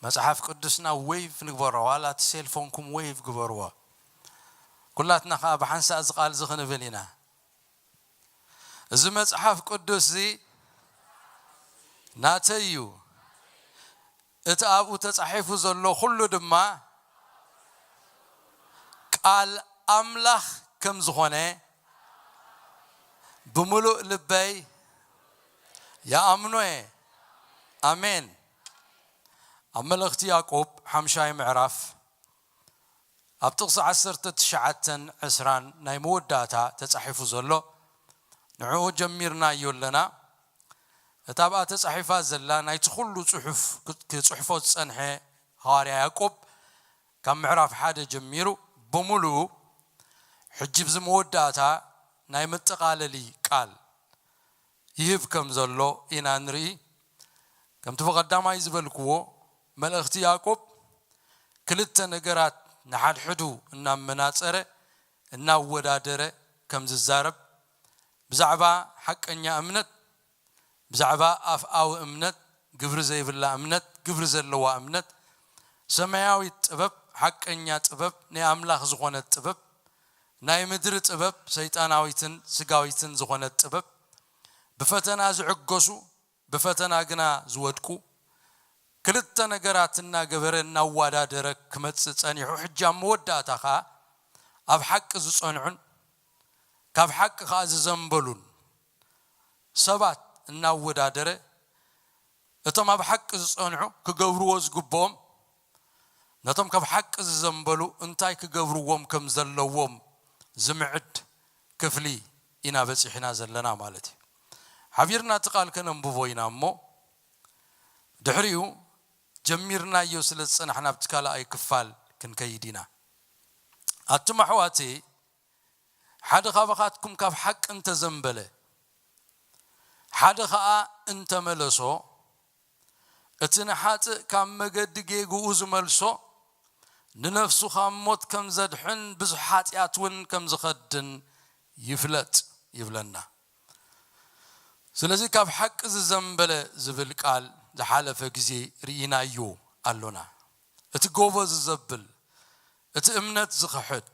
መጽሓፍ ቅዱስና ዌቭ ንግበሮ፣ ዋላ እቲ ሴልፎንኩም ዌቭ ግበርዎ። ኩላትና ከዓ ብሓንሳእ እዚ ቃል እዚ ክንብል ኢና። እዚ መጽሓፍ ቅዱስ እዚ ናተይ እዩ። እቲ ኣብኡ ተጻሒፉ ዘሎ ኩሉ ድማ ቃል ኣምላኽ ከም ዝኾነ ብምሉእ ልበይ ይኣምኖ እየ። ኣሜን። ኣብ መልእኽቲ ያዕቆብ ሓምሻይ ምዕራፍ ኣብ ጥቕሲ ዓሰርተ ትሽዓተን ዕስራን ናይ መወዳእታ ተጻሒፉ ዘሎ ንዕኡ ጀሚርናዮ ኣለና። እታ ኣብኣ ተጻሒፋ ዘላ ናይቲ ኩሉ ጽሑፍ ክጽሕፎ ዝጸንሐ ሃዋርያ ያዕቆብ ካብ ምዕራፍ ሓደ ጀሚሩ ብምሉኡ ሕጂ ብዚ መወዳእታ ናይ መጠቓለሊ ቃል ይህብ ከም ዘሎ ኢና ንርኢ። ከምቲ ብቐዳማይ ዝበልክዎ መልእኽቲ ያዕቆብ ክልተ ነገራት ንሓድሕዱ እናመናጸረ እናወዳደረ ከም ዝዛረብ ብዛዕባ ሓቀኛ እምነት ብዛዕባ ኣፍኣዊ እምነት፣ ግብሪ ዘይብላ እምነት፣ ግብሪ ዘለዋ እምነት፣ ሰማያዊት ጥበብ፣ ሓቀኛ ጥበብ፣ ናይ ኣምላኽ ዝኾነት ጥበብ፣ ናይ ምድሪ ጥበብ፣ ሰይጣናዊትን ስጋዊትን ዝኾነት ጥበብ፣ ብፈተና ዝዕገሱ፣ ብፈተና ግና ዝወድቁ፣ ክልተ ነገራት እናገበረ እናዋዳደረ ክመጽእ ጸኒሑ፣ ሕጂ ኣብ መወዳእታ ኸኣ ኣብ ሓቂ ዝጸንዑን ካብ ሓቂ ኸኣ ዝዘንበሉን ሰባት እናወዳደረ እቶም ኣብ ሓቂ ዝጸንዑ ክገብርዎ ዝግብኦም ነቶም ካብ ሓቂ ዝዘንበሉ እንታይ ክገብርዎም ከም ዘለዎም ዝምዕድ ክፍሊ ኢና በጺሕና ዘለና ማለት እዩ። ሓቢርና እቲ ቃል ከነንብቦ ኢና እሞ ድሕሪኡ ጀሚርናዮ ስለ ዝጸናሕና ኣብቲ ካልኣይ ክፋል ክንከይድ ኢና። ኣቱም ኣሕዋተይ ሓደ ካባኻትኩም ካብ ሓቂ እንተዘንበለ ሓደ ኸኣ እንተመለሶ እቲ ንሓጥእ ካብ መገዲ ጌግኡ ዝመልሶ ንነፍሱ ካብ ሞት ከም ዘድሕን ብዙሕ ሓጢኣት እውን ከም ዝኸድን ይፍለጥ ይብለና። ስለዚ ካብ ሓቂ ዝዘንበለ ዝብል ቃል ዝሓለፈ ግዜ ርኢናዮ ኣሎና። እቲ ጎቦ ዝዘብል እቲ እምነት ዝኽሕድ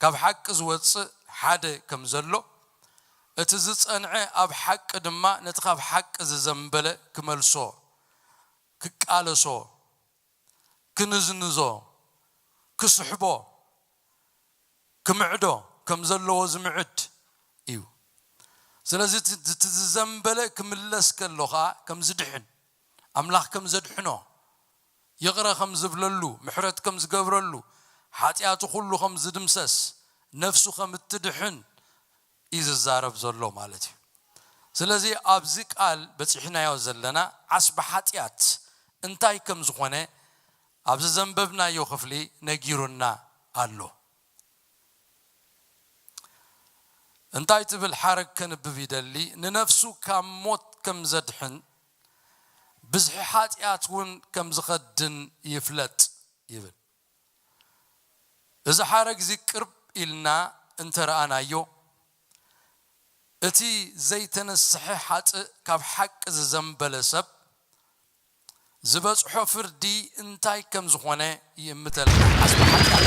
ካብ ሓቂ ዝወጽእ ሓደ ከም ዘሎ እቲ ዝጸንዐ ኣብ ሓቂ ድማ ነቲ ካብ ሓቂ ዝዘንበለ ክመልሶ ክቃለሶ ክንዝንዞ ክስሕቦ ክምዕዶ ከም ዘለዎ ዝምዕድ እዩ። ስለዚ እቲ ዝዘንበለ ክምለስ ከሎ ከዓ ከም ዝድሕን ኣምላኽ ከም ዘድሕኖ ይቕረ ከም ዝብለሉ ምሕረት ከም ዝገብረሉ ሓጢኣቱ ኩሉ ከም ዝድምሰስ ነፍሱ ከም እትድሕን እዩ ዝዛረብ ዘሎ ማለት እዩ። ስለዚ ኣብዚ ቃል በፂሕናዮ ዘለና ዓስቢ ሓጢኣት እንታይ ከም ዝኾነ ኣብዚ ዘንበብናዮ ክፍሊ ነጊሩና ኣሎ። እንታይ ትብል ሓረግ ከንብብ ይደሊ? ንነፍሱ ካብ ሞት ከም ዘድሕን ብዝሒ ሓጢኣት እውን ከም ዝኸድን ይፍለጥ ይብል። እዚ ሓረግ እዚ ቅርብ ኢልና እንተረኣናዮ እቲ ዘይተነስሐ ሓጥእ ካብ ሓቂ ዝዘንበለ ሰብ ዝበጽሖ ፍርዲ እንታይ ከም ዝኾነ ይእምተልና። ዓስቢ ሓጢኣት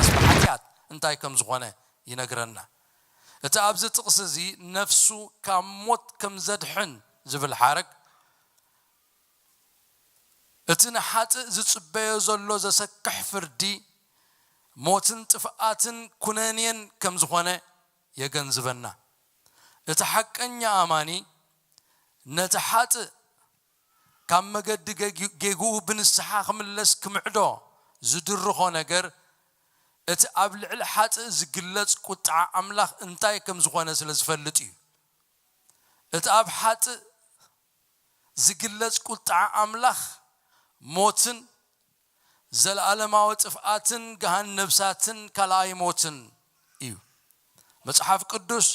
ዓስቢ ሓጢኣት እንታይ ከም ዝኾነ ይነግረና። እቲ ኣብዚ ጥቕሲ እዚ ነፍሱ ካብ ሞት ከም ዘድሕን ዝብል ሓረግ እቲ ንሓጥእ ዝጽበዮ ዘሎ ዘሰክሕ ፍርዲ ሞትን ጥፍኣትን ኩነኔን ከም ዝኾነ የገንዝበና። እቲ ሓቀኛ ኣማኒ ነቲ ሓጥእ ካብ መገዲ ጌግኡ ብንስሓ ክምለስ ክምዕዶ ዝድርኾ ነገር እቲ ኣብ ልዕሊ ሓጥእ ዝግለጽ ቁጥዓ ኣምላኽ እንታይ ከም ዝኾነ ስለ ዝፈልጥ እዩ። እቲ ኣብ ሓጥእ ዝግለጽ ቁጥዓ ኣምላኽ ሞትን ዘለኣለማዊ ጥፍኣትን ገሃን ነብሳትን ካልኣይ ሞትን እዩ። መጽሓፍ ቅዱስ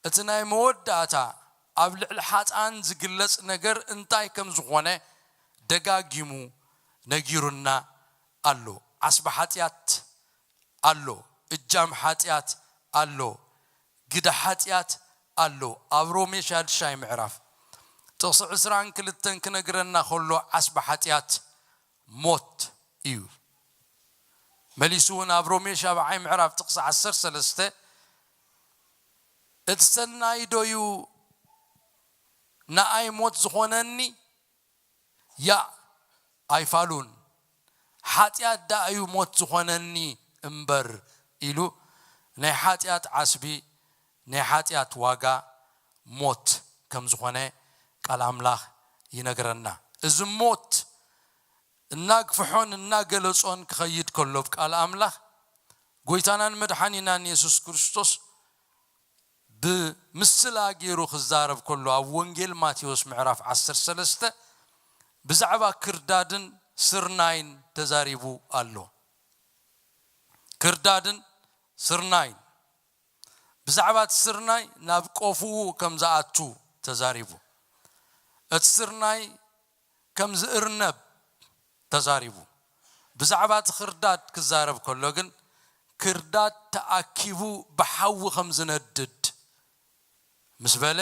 እቲ ናይ መወዳእታ ኣብ ልዕሊ ሓጥኣን ዝግለጽ ነገር እንታይ ከም ዝኾነ ደጋጊሙ ነጊሩና ኣሎ። ዓስቢ ሓጢኣት ኣሎ፣ እጃም ሓጢኣት ኣሎ፣ ግደ ሓጢኣት ኣሎ። ኣብ ሮሜ ሻድሻይ ምዕራፍ ጥቕሲ ዕስራን ክልተን ክነግረና ከሎ ዓስቢ ሓጢኣት ሞት እዩ። መሊሱ እውን ኣብ ሮሜ ሻብዓይ ምዕራፍ ጥቕሲ ዓሰርተ ሰለስተ እቲ ሰናይ ዶ እዩ ንኣይ ሞት ዝኾነኒ? ያእ ኣይፋሉን። ሓጢኣት ደኣ እዩ ሞት ዝኾነኒ እምበር ኢሉ ናይ ሓጢኣት ዓስቢ ናይ ሓጢኣት ዋጋ ሞት ከም ዝኾነ ቃል ኣምላኽ ይነግረና። እዚ ሞት እናግፍሖን እናገለጾን ክኸይድ ከሎ ብ ቃል ኣምላኽ ጎይታናን መድሓኒናን የሱስ ክርስቶስ ብምስላ ገይሩ ክዛረብ ከሎ ኣብ ወንጌል ማቴዎስ ምዕራፍ ዓሰርተ ሰለስተ ብዛዕባ ክርዳድን ስርናይን ተዛሪቡ ኣሎ። ክርዳድን ስርናይን ብዛዕባ እቲ ስርናይ ናብ ቆፍኡ ከም ዝኣቱ ተዛሪቡ። እቲ ስርናይ ከም ዝእርነብ ተዛሪቡ። ብዛዕባ እቲ ክርዳድ ክዛረብ ከሎ ግን ክርዳድ ተኣኪቡ ብሓዊ ከም ዝነድድ ምስ በለ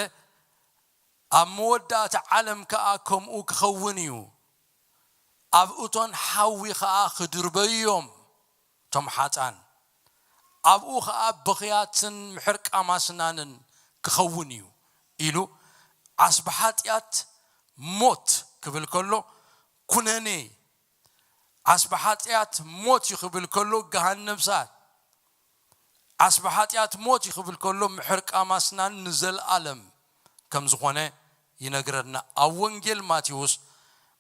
ኣብ መወዳእቲ ዓለም ከኣ ከምኡ ክኸውን እዩ። ኣብ እቶን ሓዊ ከኣ ክድርበዩ እዮም እቶም ሓጣን። ኣብኡ ከኣ ብኽያትን ምሕርቃም ኣስናንን ክኸውን እዩ ኢሉ ዓስቢ ሓጢኣት ሞት ክብል ከሎ ኩነኔ ዓስቢ ሓጢኣት ሞት እዩ ክብል ከሎ ገሃነም እሳት ዓስቢ ሓጢኣት ሞት እዩ ክብል ከሎ ምሕርቃም ኣስናን ንዘለኣለም ከም ዝኾነ ይነግረና። ኣብ ወንጌል ማቴዎስ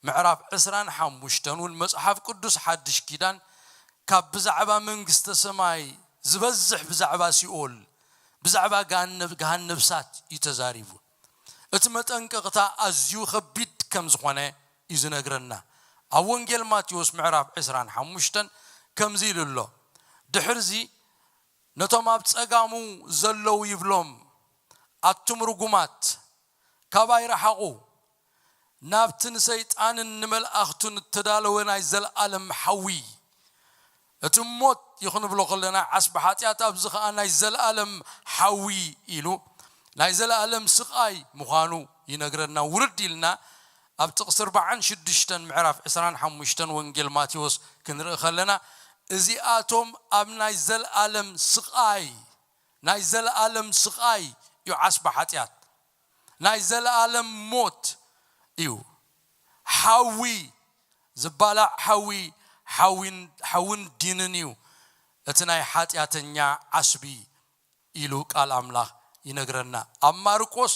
ምዕራፍ ዕስራን ሓሙሽተን እውን መጽሓፍ ቅዱስ ሓድሽ ኪዳን ካብ ብዛዕባ መንግስተ ሰማይ ዝበዝሕ ብዛዕባ ሲኦል ብዛዕባ ገሃነብ- ገሃነብ እሳት እዩ ተዛሪቡ። እቲ መጠንቀቕታ ኣዝዩ ከቢድ ከም ዝኾነ እዩ ዝነግረና። ኣብ ወንጌል ማቴዎስ ምዕራፍ ዕስራን ሓሙሽተን ከምዚ ኢሉ ኣሎ። ድሕርዚ ነቶም ኣብ ጸጋሙ ዘለዉ ይብሎም፣ ኣቱም ርጉማት ካባይ ረሓቑ፣ ናብቲ ንሰይጣንን ንመላእኽቱን እተዳለወ ናይ ዘለኣለም ሓዊ። እቲ ሞት ይኽንብሎ ከለና ዓስቢ ሓጢኣት ኣብዚ ኸኣ ናይ ዘለኣለም ሓዊ ኢሉ ናይ ዘለኣለም ስቓይ ምዃኑ ይነግረና። ውርድ ኢልና ኣብ ጥቕሲ ኣርባዓን ሽዱሽተን ምዕራፍ ዕስራን ሓሙሽተን ወንጌል ማቴዎስ ክንርኢ ከለና እዚኣቶም ኣብ ናይ ዘለኣለም ስቓይ ናይ ዘለኣለም ስቓይ እዩ ዓስቢ ሓጢኣት ናይ ዘለኣለም ሞት እዩ። ሓዊ ዝባላዕ ሓዊ ሓዊን ሓውን ዲንን እዩ እቲ ናይ ሓጢኣተኛ ዓስቢ ኢሉ ቃል ኣምላኽ ይነግረና። ኣብ ማርቆስ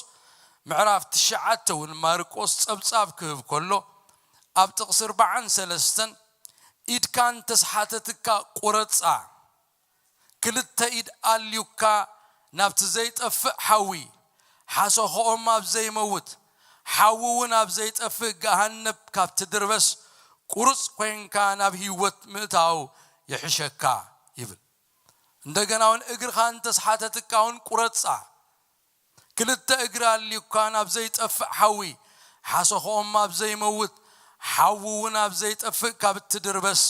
ምዕራፍ ትሽዓተ እውን ማርቆስ ጸብጻብ ክህብ ከሎ ኣብ ጥቕሲ ኣርባዓን ሰለስተን ኢድካ እንተስሓተትካ ቁረጻ ክልተ ኢድ ኣልዩካ ናብቲ ዘይጠፍእ ሓዊ ሓሰኸኦም ኣብ ዘይመውት ሓዊ እውን ኣብ ዘይጠፍእ ገሃነብ ካብ ትድርበስ ቁሩፅ ኮይንካ ናብ ህይወት ምእታው ይሕሸካ ይብል። እንደገና እውን እግርኻ እንተስሓተትካ እውን ቁረፃ። ክልተ እግሪ ኣልዩካ ናብ ዘይጠፍእ ሓዊ ሓሰኸኦም ኣብ ዘይመውት ሓዊ እውን ኣብ ዘይጠፍእ ካብ እትድርበስ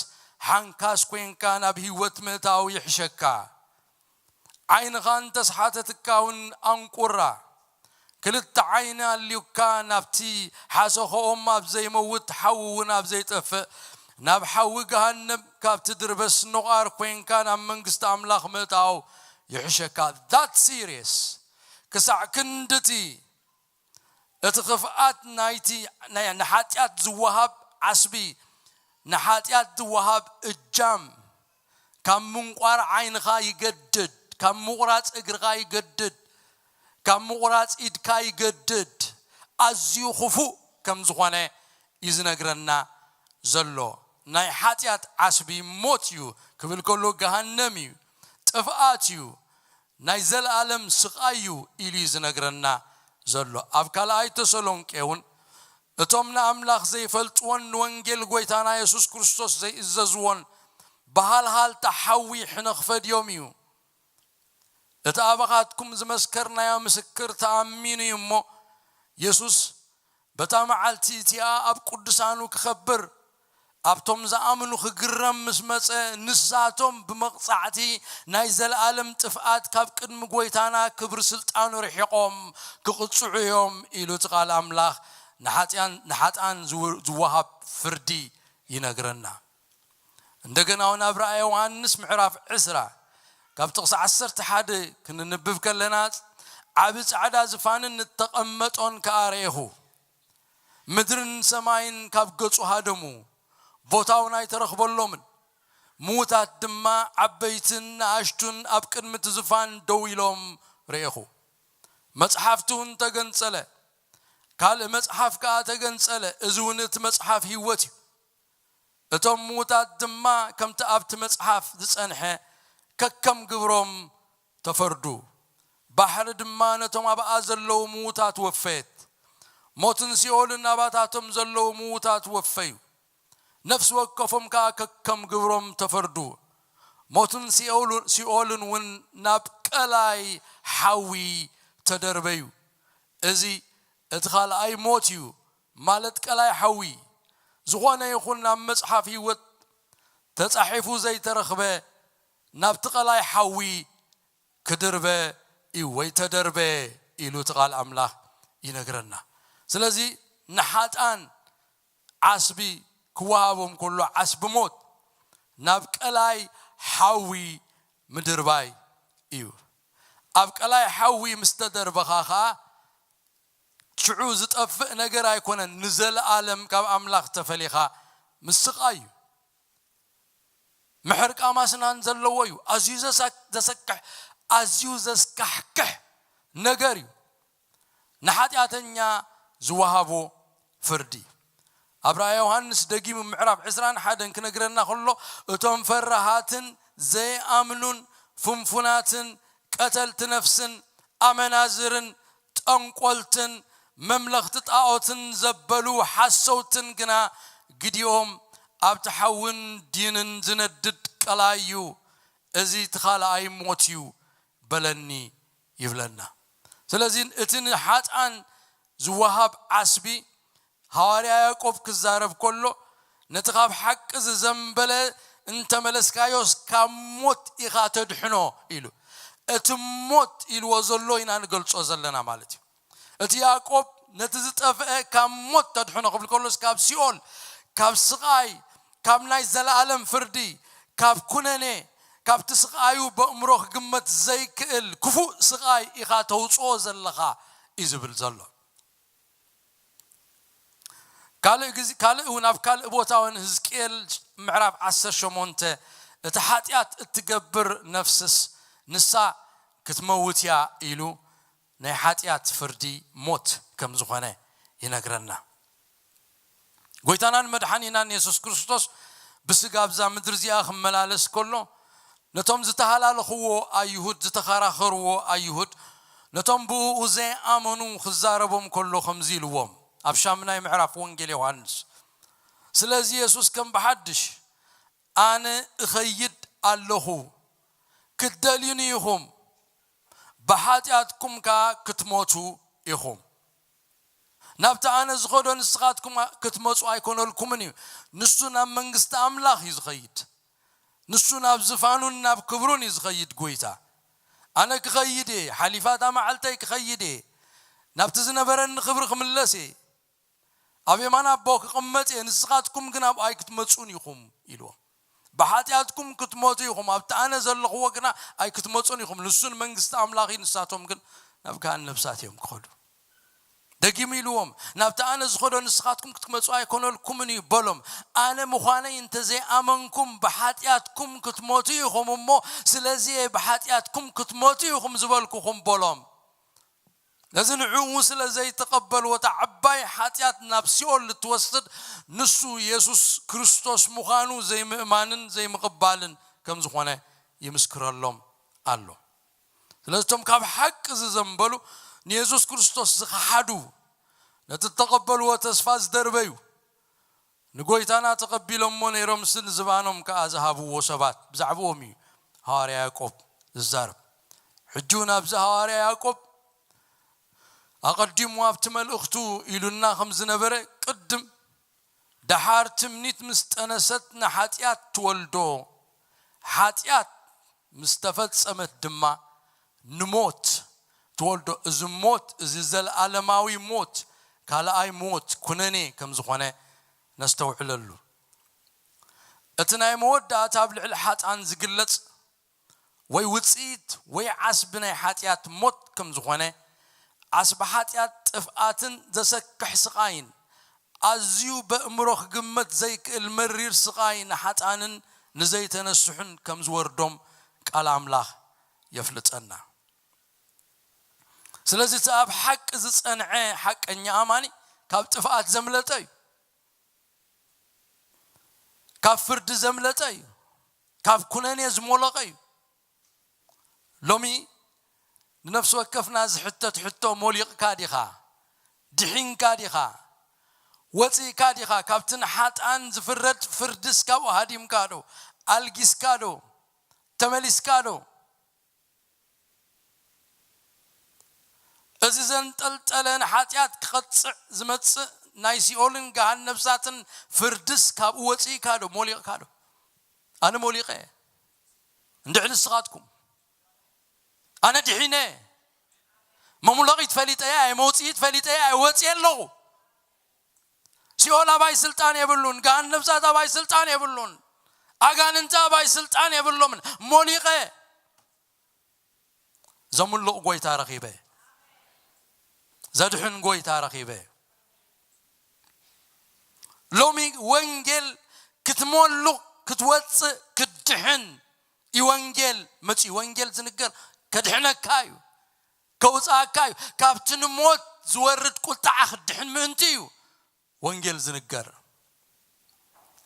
ሓንካስ ኮይንካ ናብ ህይወት ምእታው ይሕሸካ። ዓይንኻ እንተስሓተትካ እውን ኣንቁራ። ክልተ ዓይኒ ኣልዩካ ናብቲ ሓሰኸኦም ኣብ ዘይመውት ሓዊ እውን ኣብ ዘይጠፍእ ናብ ሓዊ ገሃነም ካብ ትድርበስ ኖቓር ኮይንካ ናብ መንግስቲ ኣምላኽ ምእታው ይሕሸካ። That serious ክሳዕ ክንድቲ እቲ ክፍኣት ናይቲ ናይ- ንሓጢኣት ዝወሃብ ዓስቢ ንሓጢኣት ዝወሃብ እጃም ካብ ምንቋር ዓይንኻ ይገድድ፣ ካብ ምቑራፅ እግርኻ ይገድድ፣ ካብ ምቑራፅ ኢድካ ይገድድ። ኣዝዩ ክፉእ ከም ዝኾነ እዩ ዝነግረና ዘሎ። ናይ ሓጢኣት ዓስቢ ሞት እዩ ክብል ከሎ ገሃነም እዩ፣ ጥፍኣት እዩ፣ ናይ ዘለኣለም ስቓይ እዩ ኢሉ እዩ ዝነግረና ዘሎ። ኣብ ካልኣይ ተሰሎንቄ እውን እቶም ንኣምላኽ ዘይፈልጥዎን ንወንጌል ጎይታና የሱስ ክርስቶስ ዘይእዘዝዎን ብሃልሃልታ ሓዊ ሕነ ክፈድዮም እዩ። እቲ ኣባኻትኩም ዝመስከርናዮ ምስክር ተኣሚኑ እዩ እሞ የሱስ በታ መዓልቲ እቲኣ ኣብ ቅዱሳኑ ክኸብር ኣብቶም ዝኣምኑ ክግረም ምስ መጸ፣ ንሳቶም ብመቕጻዕቲ ናይ ዘለኣለም ጥፍኣት ካብ ቅድሚ ጐይታና ክብሪ ስልጣኑ ርሒቖም ክቕጽዑ እዮም ኢሉ እቲ ቃል ኣምላኽ ንሓጥኣን ዝወሃብ ፍርዲ ይነግረና። እንደገና እውን ኣብ ራእየ ዮሃንስ ምዕራፍ ዕስራ ካብ ጥቕሲ ዓሰርተ ሓደ ክንንብብ ከለና፣ ዓቢ ጻዕዳ ዝፋንን እተቐመጦን ከኣ ረኤኹ። ምድርን ሰማይን ካብ ገጹ ሃደሙ፣ ቦታ እውን ኣይተረኽበሎምን። ምዉታት ድማ ዓበይትን ንኣሽቱን ኣብ ቅድሚ እቲ ዝፋን ደው ኢሎም ረኤኹ። መጽሓፍቲ እውን ተገንጸለ። ካልእ መጽሓፍ ከኣ ተገንጸለ፣ እዚ እውን እቲ መጽሓፍ ህይወት እዩ። እቶም ምዉታት ድማ ከምቲ ኣብቲ መጽሓፍ ዝጸንሐ ከከም ግብሮም ተፈርዱ። ባሕሪ ድማ ነቶም ኣብኣ ዘለዉ ምዉታት ወፈየት። ሞትን ሲኦልን ናባታቶም ዘለዉ ምዉታት ወፈዩ። ነፍሲ ወከፎም ከኣ ከከም ግብሮም ተፈርዱ። ሞትን ሲኦሉ-፣ ሲኦልን እውን ናብ ቀላይ ሓዊ ተደርበዩ። እዚ እቲ ካልኣይ ሞት እዩ፣ ማለት ቀላይ ሓዊ። ዝኾነ ይኹን ናብ መጽሓፍ ህይወት ተጻሒፉ ዘይተረኽበ ናብቲ ቀላይ ሓዊ ክድርበ እዩ ወይ ተደርበ ኢሉ እቲ ቃል ኣምላኽ ይነግረና። ስለዚ ንሓጣን ዓስቢ ክወሃቦም ከሎ ዓስቢ ሞት ናብ ቀላይ ሓዊ ምድርባይ እዩ። ኣብ ቀላይ ሓዊ ምስ ተደርበኻ ኸኣ ሽዑ ዝጠፍእ ነገር ኣይኮነን፣ ንዘለኣለም ካብ ኣምላኽ ተፈሊኻ ምስቓይ እዩ። ምሕርቃም ኣስናን ዘለዎ እዩ። ኣዝዩ ዘሳ-፣ ዘሰክሕ፣ ኣዝዩ ዘስካሕክሕ ነገር እዩ። ንሓጢኣተኛ ዝወሃቦ ፍርዲ። ኣብ ራእየ ዮሃንስ ደጊሙ ምዕራፍ ዕስራን ሓደን ክነግረና ከሎ፣ እቶም ፈራሃትን ዘይኣምኑን ፍንፉናትን ቀተልቲ ነፍስን ኣመናዝርን ጠንቆልትን መምለኽቲ ጣዖትን ዘበሉ ሓሰውትን ግና ግዲኦም ኣብቲ ሓውን ዲንን ዝነድድ ቀላይ እዩ። እዚ እቲ ካልኣይ ሞት እዩ በለኒ ይብለና። ስለዚ እቲ ንሓጣን ዝወሃብ ዓስቢ ሃዋርያ ያዕቆብ ክዛረብ ከሎ፣ ነቲ ካብ ሓቂ ዝዘንበለ እንተመለስካዮስ ካብ ሞት ኢኻ ተድሕኖ ኢሉ። እቲ ሞት ኢልዎ ዘሎ ኢና ንገልጾ ዘለና ማለት እዩ። እቲ ያዕቆብ ነቲ ዝጠፍአ ካብ ሞት ተድሕኖ ክብል ከሎስ ካብ ሲኦል፣ ካብ ስቓይ፣ ካብ ናይ ዘለኣለም ፍርዲ፣ ካብ ኩነኔ፣ ካብቲ ስቓዩ በእምሮ ክግመት ዘይክእል ክፉእ ስቓይ ኢኻ ተውጽኦ ዘለኻ እዩ ዝብል ዘሎ። ካልእ ግዜ፣ ካልእ እውን ኣብ ካልእ ቦታ እውን ህዝቅኤል ምዕራፍ ዓሰርተ ሸሞንተ፣ "እቲ ሓጢኣት እትገብር ነፍስስ ንሳ ክትመውት እያ" ኢሉ ናይ ሓጢኣት ፍርዲ ሞት ከም ዝኾነ ይነግረና። ጎይታናን መድሓኒናን የሱስ ክርስቶስ ብስጋ ኣብዛ ምድሪ እዚኣ ክመላለስ ከሎ፣ ነቶም ዝተሃላለኽዎ ኣይሁድ፣ ዝተኸራኸርዎ ኣይሁድ፣ ነቶም ብእኡ ዘይኣመኑ ክዛረቦም ከሎ ከምዚ ኢልዎም፣ ኣብ ሻምናይ ምዕራፍ ወንጌል ዮሃንስ፣ ስለዚ የሱስ ከም ብሓድሽ፣ "ኣነ እኸይድ ኣለኹ፣ ክትደልዩኒ ኢኹም፣ ብሓጢኣትኩም ከኣ ክትሞቱ ኢኹም። ናብቲ ኣነ ዝኸዶ ንስኻትኩም ክትመጹ ኣይኮነልኩምን እዩ።" ንሱ ናብ መንግስቲ ኣምላኽ እዩ ዝኸይድ። ንሱ ናብ ዝፋኑን ናብ ክብሩን እዩ ዝኸይድ ጎይታ። "ኣነ ክኸይድ እየ፣ ሓሊፋ እታ መዓልተይ ክኸይድ እየ፣ ናብቲ ዝነበረኒ ክብሪ ክምለስ እየ፣ ኣብ የማን ኣቦ ክቕመጥ እየ፣ ንስኻትኩም ግን ኣብኡ ኣይክትመጹን ኢኹም" ኢልዎም። "ብሓጢኣትኩም ክትሞቱ ኢኹም፣ ኣብቲ ኣነ ዘለኽዎ ግና ኣይክትመጹን ኢኹም።" ንሱ ንመንግስቲ ኣምላኽ እዩ፣ ንሳቶም ግን ናብ ገሃነም እሳት እዮም ክኸዱ። ደጊሙ ኢልዎም፣ "ናብቲ ኣነ ዝኸዶ ንስኻትኩም ክትመጹ ኣይኮነልኩምን እዩ" በሎም። "ኣነ ምዃነይ እንተዘይኣመንኩም ብሓጢኣትኩም ክትሞቱ ኢኹም እሞ፣ ስለዚ እየ ብሓጢኣትኩም ክትሞቱ ኢኹም ዝበልኩኹም" በሎም። ነዚ ንዕኡ ስለ ዘይተቐበልዎ፣ እታ ዓባይ ሓጢኣት ናብ ሲኦል እትወስድ ንሱ የሱስ ክርስቶስ ምዃኑ ዘይምእማንን ዘይምቕባልን ከም ዝኾነ ይምስክረሎም ኣሎ። ስለዚ እቶም ካብ ሓቂ ዝዘንበሉ፣ ንየሱስ ክርስቶስ ዝኸሓዱ፣ ነቲ እተቐበልዎ ተስፋ ዝደርበዩ፣ ንጎይታና ተቐቢሎሞ ነይሮምሲ ንዝባኖም ከኣ ዝሃብዎ ሰባት፣ ብዛዕባኦም እዩ ሃዋርያ ያዕቆብ ዝዛረብ። ሕጂ እውን ኣብዚ ሃዋርያ ያዕቆብ ኣቐዲሙ ኣብቲ መልእኽቱ ኢሉና ከም ዝነበረ፣ ቅድም ደሓር ትምኒት ምስ ጠነሰት ንሓጢኣት ትወልዶ፣ ሓጢኣት ምስ ተፈጸመት ድማ ንሞት ትወልዶ። እዚ ሞት፣ እዚ ዘለኣለማዊ ሞት፣ ካልኣይ ሞት፣ ኩነኔ ከም ዝኾነ ነስተውዕለሉ። እቲ ናይ መወዳእታ ኣብ ልዕሊ ሓጥኣን ዝግለጽ ወይ ውጽኢት ወይ ዓስቢ ናይ ሓጢኣት ሞት ከም ዝኾነ፣ ዓስቢ ሓጢኣት ጥፍኣትን ዘሰክሕ ስቓይን፣ ኣዝዩ በእምሮ ክግመት ዘይክእል መሪር ስቓይ ንሓጥኣንን ንዘይተነስሑን ከም ዝወርዶም ቃል ኣምላኽ የፍልጠና። ስለዚ እቲ ኣብ ሓቂ ዝጸንዐ ሓቀኛ ኣማኒ ካብ ጥፍኣት ዘምለጠ እዩ። ካብ ፍርዲ ዘምለጠ እዩ። ካብ ኩነኔ ዝሞለቐ እዩ። ሎሚ ንነፍሲ ወከፍና ዝሕተት ሕቶ፣ ሞሊቕካ ዲኻ? ድሒንካ ዲኻ? ወጺእካ ዲኻ? ካብቲ ንሓጥኣን ዝፍረድ ፍርድስ ካብኡ ሃዲምካ ዶ? ኣልጊስካ ዶ? ተመሊስካ ዶ? እዚ ዘንጠልጠለ ንሓጢኣት ክቐጽዕ ዝመጽእ ናይ ሲኦልን ገሃን ነፍሳትን ፍርድስ ካብኡ ወጺእካ ዶ? ሞሊቕካ ዶ? ኣነ ሞሊቐ እየ። እንድዒ ንስኻትኩም? ኣነ ድሒነ እየ። መሙለቒት ፈሊጠ እየ፣ ኣየ መውጽኢት ፈሊጠ እየ፣ ኣየ ወጺኤ ኣለኹ። ሲኦል ኣባይ ስልጣን የብሉን፣ ገሃን ነፍሳት ኣባይ ስልጣን የብሉን፣ ኣጋንንቲ ኣባይ ስልጣን የብሎምን። ሞሊቐ። ዘምልቕ ጎይታ ረኺበ፣ ዘድሕን ጎይታ ረኺበ። ሎሚ ወንጌል ክትሞልቕ፣ ክትወጽእ፣ ክትድሕን እዩ ወንጌል መጺኡ። ወንጌል ዝንገር ከድሕነካ እዩ፣ ከውጽኣካ እዩ። ካብቲ ንሞት ዝወርድ ቁጥዓ ክትድሕን ምእንቲ እዩ ወንጌል ዝንገር።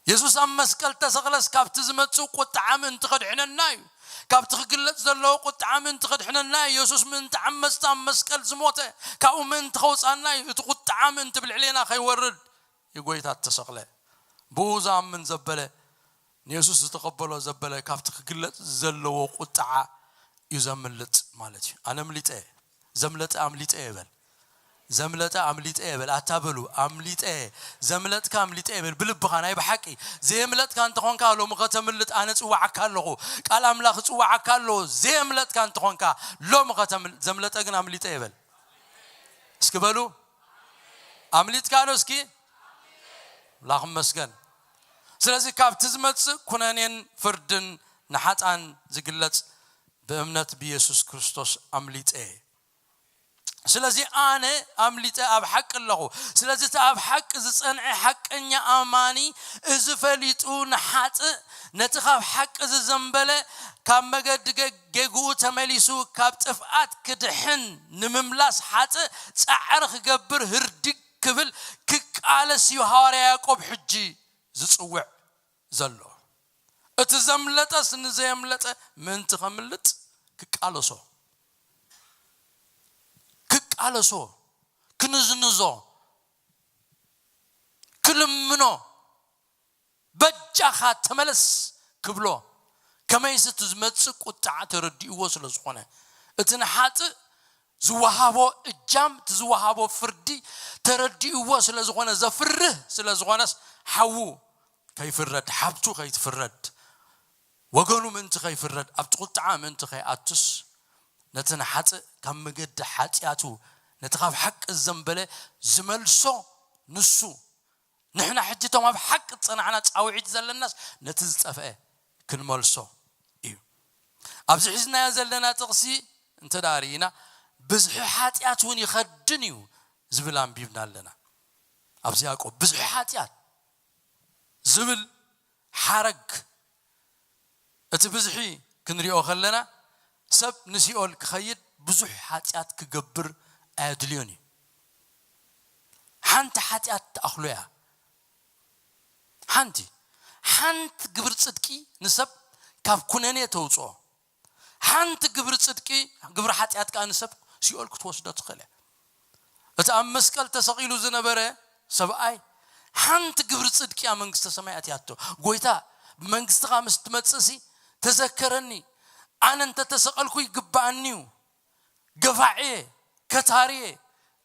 የሱስ ኣብ መስቀል ተሰቕለስ ካብቲ ዝመጽእ ቁጥዓ ምእንቲ ከድሕነና እዩ። ካብቲ ክግለጽ ዘለዎ ቁጥዓ ምእንቲ ከድሕነና እዩ የሱስ ምእንቲ ዓመጽቲ ኣብ መስቀል ዝሞተ። ካብኡ ምእንቲ ከውጻና እዩ። እቲ ቁጥዓ ምእንቲ ብልዕሌና ከይወርድ እዩ ጎይታ እተሰቕለ። ብኡ ዝኣምን ዘበለ፣ ንየሱስ ዝተቐበሎ ዘበለ፣ ካብቲ ክግለጽ ዘለዎ ቁጥዓ እዩ ዘምልጥ ማለት እዩ። ኣነ ኣምሊጠ፣ ዘምለጠ ኣምሊጠ ይበል። ዘምለጠ ኣምሊጠ ይበል። ኣታ በሉ፣ ኣምሊጠ፣ ዘምለጥካ ኣምሊጠ ይበል። ብልብኻ ናይ ብሓቂ ዘየምለጥካ እንተኾንካ፣ ሎሚ ከተምልጥ ኣነ ጽዋዓካ ኣለኹ። ቃል ኣምላኽ ጽዋዓካ ኣሎ። ዘየምለጥካ እንተኾንካ፣ ሎሚ ከተምልጥ፣ ዘምለጠ ግን ኣምሊጠ ይበል። እስኪ በሉ፣ ኣምሊጥካ ዶ እስኪ? ኣምላኽ ይመስገን። ስለዚ ካብቲ ዝመጽእ ኩነኔን ፍርድን ንሓጥኣን ዝግለጽ ብእምነት ብየሱስ ክርስቶስ ኣምሊጠ። ስለዚ ኣነ ኣምሊጠ ኣብ ሓቂ ኣለኹ። ስለዚ እቲ ኣብ ሓቂ ዝጸንዐ ሓቀኛ ኣማኒ እዚ ፈሊጡ ንሓጥእ፣ ነቲ ካብ ሓቂ ዝዘንበለ፣ ካብ መገዲ ገ-፣ ጌግኡ ተመሊሱ ካብ ጥፍኣት ክድሕን ንምምላስ ሓጥእ ጻዕሪ ክገብር ህርድግ ክብል ክቃለስ እዩ ሃዋርያ ያዕቆብ ሕጂ ዝጽውዕ ዘሎ። እቲ ዘምለጠስ ንዘየምለጠ ምእንቲ ከምልጥ ክቃለሶ፣ ክቃለሶ፣ ክንዝንዞ፣ ክልምኖ፣ በጃኻ ተመለስ ክብሎ፣ ከመይሲ እቲ ዝመጽእ ቁጥዓ ተረዲእዎ ስለ ዝኾነ፣ እቲ ንሓጥእ ዝወሃቦ እጃም፣ እቲ ዝወሃቦ ፍርዲ ተረዲእዎ ስለ ዝኾነ፣ ዘፍርህ ስለ ዝኾነስ፣ ሓዉ ከይፍረድ፣ ሓብቱ ከይትፍረድ፣ ወገኑ ምእንቲ ከይፍረድ፣ ኣብቲ ቁጥዓ ምእንቲ ከይኣቱስ፣ ነቲ ንሓጥእ ካብ መገዲ ሓጢኣቱ፣ ነቲ ካብ ሓቂ ዝዘንበለ ዝመልሶ ንሱ። ንሕና ሕጂ እቶም ኣብ ሓቂ ዝጸናዕና ጻውዒት ዘለናስ ነቲ ዝጠፍአ ክንመልሶ እዩ። ኣብዚ ሒዝናዮ ዘለና ጥቕሲ እንተ ደኣ ርኢና፣ ብዝሒ ሓጢኣት እውን ይኸድን እዩ ዝብል ኣንቢብና ኣለና። ኣብዚ ያዕቆብ ብዝሒ ሓጢኣት ዝብል ሓረግ፣ እቲ ብዝሒ ክንሪኦ ከለና፣ ሰብ ንሲኦል ክኸይድ ብዙሕ ሓጢኣት ክገብር ኣየድልዮን እዩ። ሓንቲ ሓጢኣት ትኣኽሎ እያ። ሓንቲ፣ ሓንቲ ግብሪ ጽድቂ ንሰብ ካብ ኩነኔ ተውጽኦ። ሓንቲ ግብሪ ጽድቂ፣ ግብሪ ሓጢኣት ከኣ ንሰብ ሲኦል ክትወስዶ ትኽእል እያ። እቲ ኣብ መስቀል ተሰቒሉ ዝነበረ ሰብኣይ፣ ሓንቲ ግብሪ ጽድቂ እያ መንግስተ ሰማይ ኣትያቶ። "ጎይታ፣ ብመንግስትኻ ምስ ትመጽእሲ ተዘከረኒ። ኣነ እንተ ተሰቐልኩ ይግብኣኒ እዩ። ገፋዒ እየ፣ ከታሪ እየ፣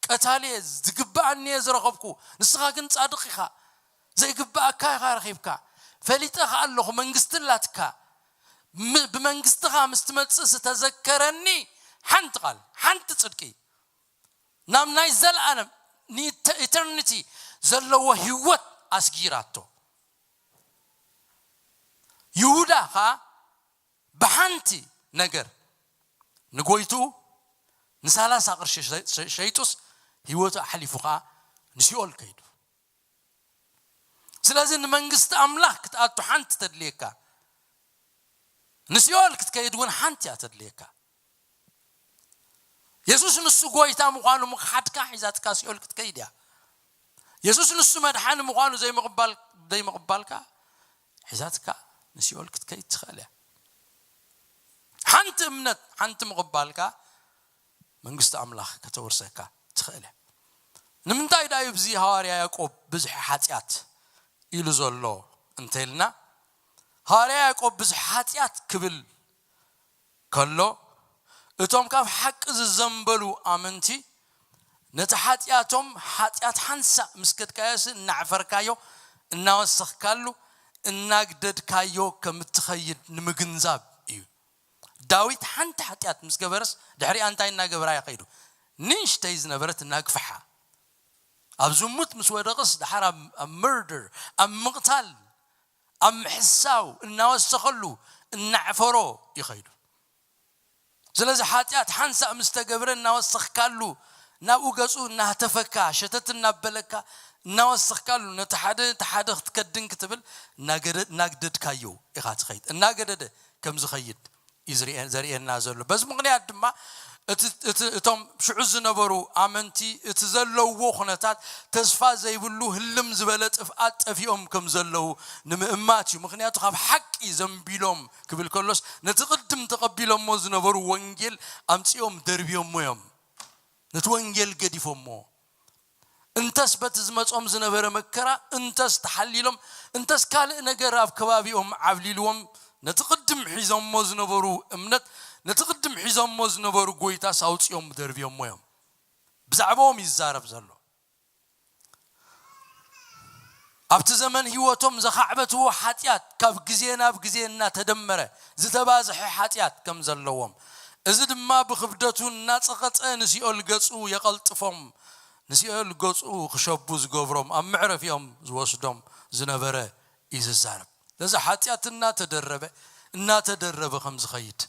ቀታሊ እየ፣ ዝግብኣኒ እየ ዝረኸብኩ። ንስኻ ግን ጻድቕ ኢኻ። ዘይግባኣካ ኢኻ ረኺብካ። ፈሊጠ ኸኣ ኣለኹ፣ መንግስቲ ኣላትካ። ም- ብመንግስትኻ ምስ ትመጽእ ዝተዘከረኒ ሓንቲ ቃል፣ ሓንቲ ጽድቂ፣ ናብ ናይ ዘለኣለም ንኢተ- ኢተርኒቲ ዘለዎ ህይወት ኣስጊራቶ። ይሁዳ ኸኣ ብሓንቲ ነገር ንጎይትኡ ንሳላሳ ቅርሺ ሸ- ሸ- ሸይጡስ፣ ህይወቱ ኣሕሊፉ ኸኣ ንሲኦል ከይዱ። ስለዚ ንመንግስቲ ኣምላኽ ክትኣቱ ሓንቲ ተድልየካ፣ ንሲኦል ክትከይድ እውን ሓንቲ እያ ተድልየካ። የሱስ ንሱ ጎይታ ምዃኑ ምኽሓድካ ሒዛትካ ሲኦል ክትከይድ እያ። የሱስ ንሱ መድሓኒ ምዃኑ ዘይምቕባል ዘይምቕባልካ ሒዛትካ ንሲኦል ክትከይድ ትኽእል እያ። ሓንቲ እምነት፣ ሓንቲ ምቕባልካ መንግስቲ ኣምላኽ ከተወርሰካ ትኽእል እያ። ንምንታይ ዳዩ ብዚ ሃዋርያ ያዕቆብ ብዝሒ ሓጢኣት ኢሉ ዘሎ እንተልና፣ ሃዋርያ ያዕቆብ ብዝሒ ሓጢኣት ክብል ከሎ፣ እቶም ካብ ሓቂ ዝዘንበሉ ኣመንቲ ነቲ ሓጢኣቶም ሓጢኣት ሓንሳእ ምስ ከድካዮስ እናዕፈርካዮ፣ እናወሰኽካሉ፣ እናግደድካዮ ከም እትኸይድ ንምግንዛብ እዩ። ዳዊት ሓንቲ ሓጢኣት ምስ ገበረስ ድሕሪኣ እንታይ እናገበራ ይኸይዱ? ንእሽተይ ዝነበረት እናግፍሓ፣ ኣብ ዝሙት ምስ ወደቕስ ደሓር ኣብ ኣብ መርደር፣ ኣብ ምቕታል፣ ኣብ ምሕሳው እናወሰኸሉ እናዕፈሮ ይኸይዱ። ስለዚ ሓጢኣት ሓንሳእ ምስ ተገብረ እናወሰኽካሉ፣ ናብኡ ገጹ እናህተፈካ፣ ሸተት እናበለካ እናወሰኽካሉ፣ ነቲ ሓደ ነቲ ሓደ ክትከድን ክትብል እናገደ- እናግደድካዮ ኢኻ ትኸይድ። እናገደደ ከም ዝኸይድ እዩ ዝርኤ- ዘርእየና ዘሎ። በዚ ምኽንያት ድማ እቲ እቲ እቶም ሽዑ ዝነበሩ ኣመንቲ እቲ ዘለውዎ ኩነታት ተስፋ ዘይብሉ ህልም ዝበለ ጥፍኣት ጠፊኦም ከም ዘለዉ ንምእማት እዩ። ምኽንያቱ ካብ ሓቂ ዘንቢሎም ክብል ከሎስ ነቲ ቅድም ተቐቢሎሞ ዝነበሩ ወንጌል ኣምጺኦም ደርብዮሞ እዮም። ነቲ ወንጌል ገዲፎሞ። እንተስ በቲ ዝመጾም ዝነበረ መከራ እንተስ ተሓሊሎም፣ እንተስ ካልእ ነገር ኣብ ከባቢኦም ዓብሊልዎም፣ ነቲ ቅድም ሒዞሞ ዝነበሩ እምነት፣ ነቲ ቅድም ሒዞሞ ዝነበሩ ጎይታስ ኣውጺኦም ደርብዮሞ እዮም። ብዛዕባኦም ይዛረብ ዘሎ። ኣብቲ ዘመን ህይወቶም ዘኻዕበትዎ ሓጢኣት ካብ ግዜ ናብ ግዜ እናተደመረ ዝተባዝሐ ሓጢኣት ከም ዘለዎም፣ እዚ ድማ ብኽብደቱ እናጸቐጠ ንሲኦል ገጹ የቐልጥፎም፣ ንሲኦል ገጹ ክሸቡ ዝገብሮም፣ ኣብ መዕረፊኦም ዝወስዶም ዝነበረ እዩ ዝዛረብ። ነዚ ሓጢኣት እናተደረበ እናተደረበ ከም ዝኸይድ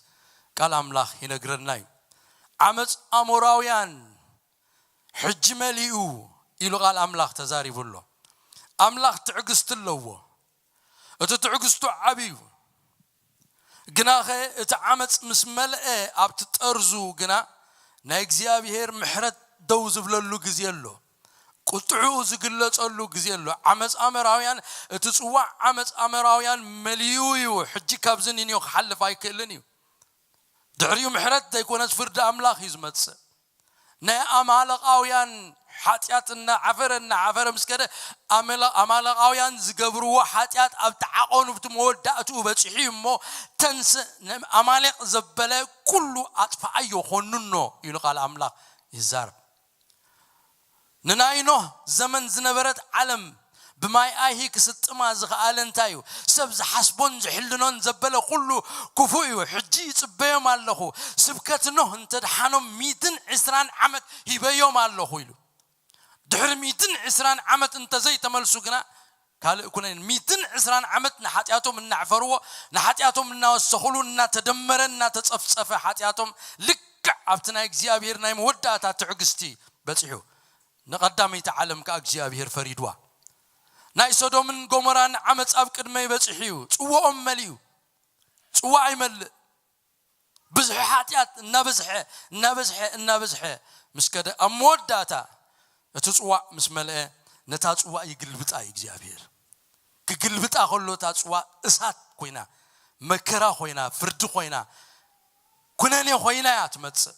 ቃል ኣምላኽ ይነግረና እዩ። ዓመፅ ኣሞራውያን ሕጂ መሊኡ ኢሉ ቃል ኣምላኽ ተዛሪቡ ኣሎ። ኣምላኽ ትዕግስቲ ኣለዎ። እቲ ትዕግስቱ ዓብዩ። ግናኸ እቲ ዓመፅ ምስ መልአ ኣብቲ ጠርዙ ግና ናይ እግዚኣብሔር ምሕረት ደው ዝብለሉ ግዜ ኣሎ። ቁጥዕኡ ዝግለጸሉ ግዜ ኣሎ። ዓመፅ ኣመራውያን፣ እቲ ጽዋዕ ዓመፅ ኣመራውያን መሊኡ እዩ። ሕጂ ካብዚ ንንዮ ክሓልፍ ኣይክእልን እዩ። ድሕሪኡ ምሕረት ዘይኮነስ ፍርዲ ኣምላኽ እዩ ዝመጽእ። ናይ ኣማለቃውያን ሓጢኣት እናዓፈረ እናዓፈረ ምስ ከደ ኣመለ- ኣማለቃውያን ዝገብርዎ ሓጢኣት ኣብቲ ዓቐኑ ኣብቲ መወዳእትኡ በፂሑ እዩ እሞ ተንስእ ንኣማሌቅ ዘበለ ኩሉ ኣጥፍኣዮ ኮንኖ ኢሉ ቃል ኣምላኽ ይዛረብ። ንናይ ኖህ ዘመን ዝነበረት ዓለም ብማይ ኣይሂ ክስጥማ ዝኸኣለ እንታይ እዩ? ሰብ ዝሓስቦን ዝሕልኖን ዘበለ ኩሉ ክፉእ እዩ። ሕጂ ይጽበዮም ኣለኹ። ስብከት ኖህ እንተድሓኖም ሚትን ዕስራን ዓመት ሂበዮም ኣለኹ ኢሉ። ድሕሪ ሚትን ዕስራን ዓመት እንተዘይተመልሱ ግና ካልእ ኩነን። ሚትን ዕስራን ዓመት ንሓጢኣቶም እናዕፈርዎ፣ ንሓጢኣቶም እናወሰኹሉ፣ እናተደመረ እናተጸፍጸፈ ሓጢኣቶም ልክዕ ኣብቲ ናይ እግዚኣብሔር ናይ መወዳእታ ትዕግስቲ በጺሑ። ንቐዳመይቲ ዓለም ከኣ እግዚኣብሔር ፈሪድዋ። ናይ ሶዶምን ጎሞራን ዓመፅ ኣብ ቅድመይ በጺሑ እዩ። ጽዋኦም መሊኡ። ጽዋዕ ይመልእ። ብዝሒ ሓጢኣት እናበዝሐ እናበዝሐ እናበዝሐ ምስ ከደ ኣብ መወዳእታ እቲ ጽዋዕ ምስ መልአ ነታ ጽዋዕ ይግልብጣ እዩ እግዚኣብሔር። ክግልብጣ ከሎ እታ ጽዋዕ እሳት ኮይና፣ መከራ ኮይና፣ ፍርዲ ኮይና፣ ኩነኔ ኮይና እያ ትመጽእ።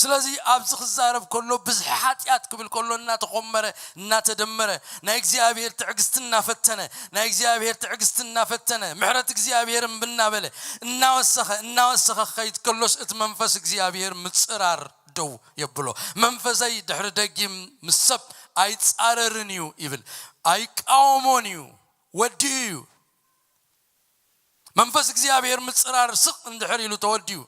ስለዚ ኣብዚ ክዛረብ ከሎ ብዝሒ ሓጢኣት ክብል ከሎ እናተኾመረ እናተደመረ ናይ እግዚኣብሔር ትዕግስቲ እናፈተነ ናይ እግዚኣብሔር ትዕግስቲ እናፈተነ ምሕረት እግዚኣብሔር እምቢ እናበለ እናወሰኸ እናወሰኸ ክኸይድ ከሎስ እቲ መንፈስ እግዚኣብሔር ምጽራር ደው የብሎ። መንፈሰይ ድሕሪ ደጊም ምስ ሰብ ኣይጻረርን እዩ ይብል። ኣይቃወሞን እዩ። ወዲኡ እዩ። መንፈስ እግዚኣብሔር ምጽራር ስቕ እንድሕር ኢሉ ተወዲኡ፣